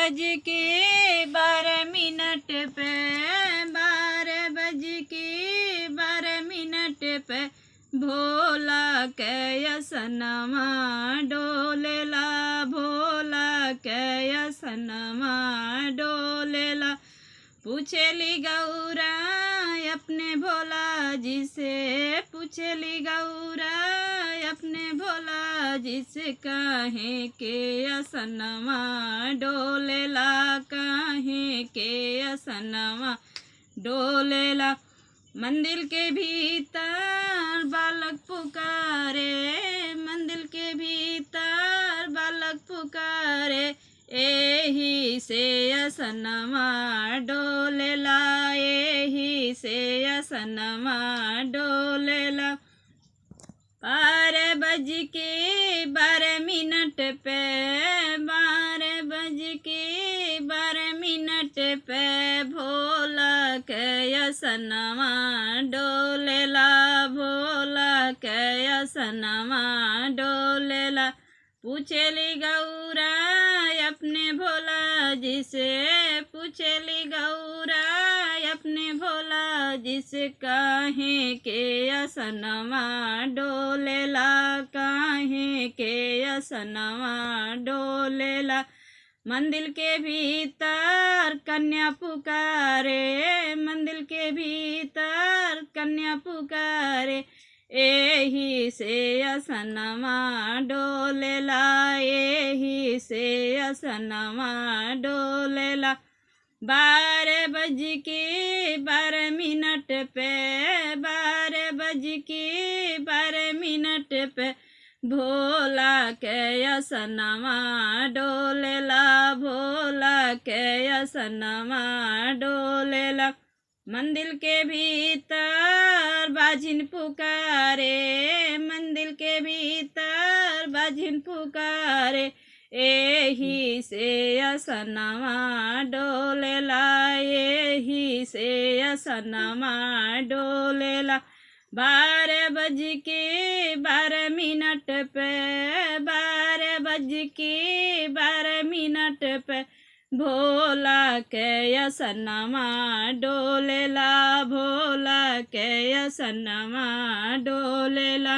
बज के 12 मिनट पे, 12 बज के 12 मिनट पे भोला के असनमा डोलेला, भोला के असनमा डोलेला। पूछेली गौरा अपने भोला जी से, पूछेली गौरा अपने भोला जी से, काहे के असनमा डोलेला, काहे के असनमा डोलेला। मंदिर के भीतर बालक पुकारे, मंदिर के भीतर बालक पुकारे, एही से असनमा डोलेला, एही से असनमा डोलेला। 12 बज के 12 मिनट पे, 12 बज के 12 मिनट पे भोला के असनमा डोलेला, भोला के असनमा डोलेला। पूछेली गौरा अपने भोला जी से, पूछेली गौरा अपने भोला जी से, काहे के असनमा डोलेला, काहे के असनमा डोलेला। मंदिर के भीतर कन्या पुकारे, मंदिर के भीतर कन्या पुकारे, एही से असनमा डोलेला, एही से असनमा डोलेला। 12 बज के 12 मिनट पे, 12 बज के 12 मिनट पे भोला के असनमा डोलेला, भोला के असनमा डोलेला। मंदिर के भीतर बाजिन पुकारे, मंदिर के भीतर बाजिन पुकारे, एही से असनमा डोलेला, एही से असनमा डोलेला। 12 बज के 12 मिनट पे, 12 बज के 12 मिनट पे भोला के असनमा डोलेला, भोला के असनमा डोलेला।